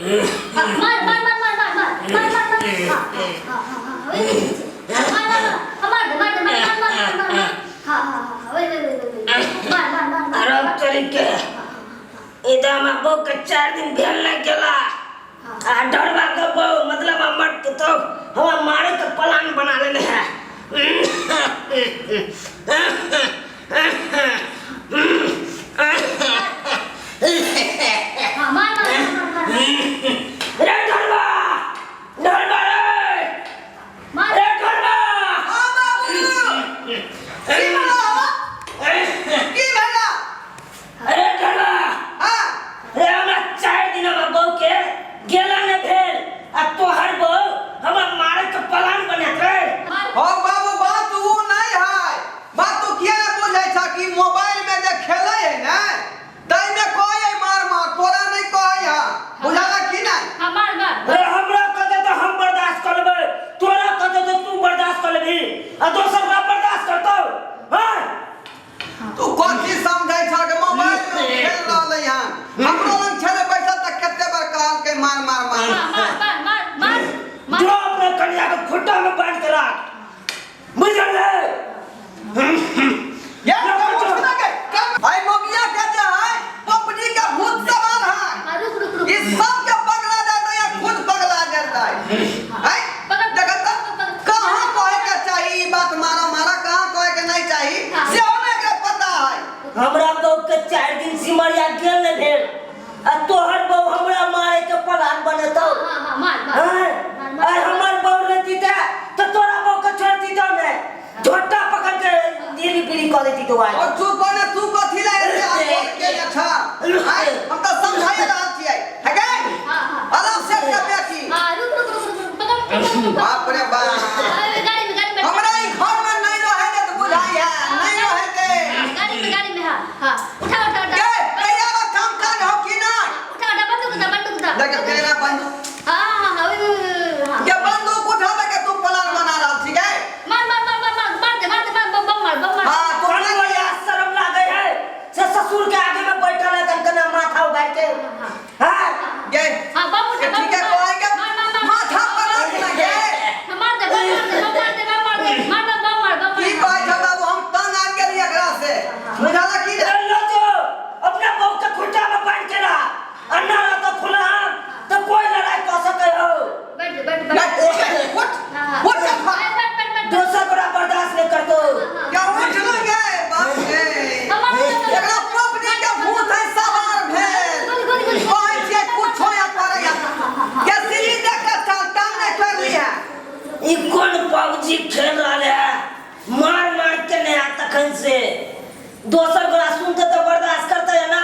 हाँ, मार मार मार मार मार मार मार मार मार हाँ हाँ हाँ हाँ हाँ ओए मार मार मार हाँ, मार दे मार दे मार मार मार मार मार हाँ हाँ हाँ हाँ ओए ओए ओए ओए मार मार मार मार अरब तरीके इधर हमरा बहू के 4 दिन भेल नहीं गेला आ डरवा के बहू मतलब हमर तो हमरा मारे के प्लान बना लेने है। हाँ मार मार मार मार मार रे डरवा, डरवा रे, मार रे डरवा। हाँ बाबू, की भेला हो? की भेला? अरे डरवा, हाँ, रे हमरा 4 दिन हमरा बहू के गेला ने भेल आ तोहर बहू हमरा मारे के प्लान बनात रे। मार हो बाबू, बात ऊ नहीं है। बात तू किया ने बुझै छ कि मोबाइल में जे खेलै है ने, ताहि में कहै है मार मार, तोरा नहीं कहै है। बुझला की नहीं? हाँ मार मार। अरे हमरा कहते तो हम बर्दाश्त कर लेबै, तोरा कहते तो तू बर्दाश्त कर लेबही आ दोसर का बर्दाश्त करतौ? हाँ तू कथी समझै छ कि मोबाइल में खेल रहलै हन? हमरो लग छलै बैसल तऽ कते बार कहलकै मार मार मार। हाँ मार मार मार मार मार। जो अपने कन्या के खुट्टा में बांध के राख, बुझल है? ये तो उठ ना गए। आई मोगिया के जे है पपनी के भूत सवार है। हाँ रुक रुक रुक। ई सब के पगला जाता या खुद पगला जाता है? हैं? पकड़, देखत त पकड़। कहाँ कहे के चाही ई बात, मारा मारा कहाँ कहे के नहीं चाही हाँ। से हमरा के पता है। हमरा बहू के 4 दिन सिमरिया गेल ने भेल आ तोहर बहू हमरा मारे के प्लान बनेतौ। हाँ हाँ मार मार हाँ मार मार। आ हमर बहू रहती त तो तोरा बहू के छोड़ती तो ने झोटा पकड़ के दिली पीली कऽ देती तो आज। और तू कोने तू कथी ले एते अनबोल के अच्छा हैं? हम तो समझाई रहल छियै है गे हाँ हाँ अलग से के बेटी। हाँ रुक रुक रुक रुक पकड़ पकड़ पकड़। बाप रे बाप, अरे गाड़ी में गाड़ी में हमरा ई घर में नहीं रहे दे त बुझाई है, नहीं रहे दे। गाड़ी में हाँ हाँ उठा उठा उठा के तैयार हो काम काज हो कि नहीं? उठा उठा बंदूक उठा बंदूक उठा। देख केना बंदूक हाँ हाँ हाँ ओए, ओए, ओए, हाँ के बंदूक उठावे के तू प्लान बना रहल छी गे? मार मार मार मार मार मार दे मार दे मार बम बम मार बम मार। हां तू कौन बढ़िया शर्म लागे है से ससुर के आगे में बैठल है कनकना माथा उगाड़ के। हाँ गे हाँ बम उठा बम ठीक है उठा। कोई के मार मार मार माथा पर रख ना गे। हाँ, मार दे बम मार दे बम मार दे बम मार दे मार मार बम मार बम की मार। कहै छ बाबू, हम तंग आबि गेली एकरा से, बुझला की ने? अरे लो जो अपना बहू के खुट्टा में बांध के रहा अन्ना रहा तो खुला तो कोई लड़ाई कर सके हो। बैठ जा, बैठ नहीं, बैठ। उठ हाँ हाँ उठ उठ बैठ बैठ बैठ बैठ। दोसर बड़ा बर्दाश्त नहीं करतो। क्या उठ ना गे? बाप रे, हाँ, मार मार, मार। एकरा पपनी के भूत है सवार भेल। गोली गोली गोली। कहै छियै कुछो या करै या के सीढ़ी देख के चल, टांग नहीं तोड़ ली है। ई कोन पबजी खेल रहल है? मार मार के नहीं आ तखन से दोसर गोरा सुनते तो बर्दाश्त करते है ना।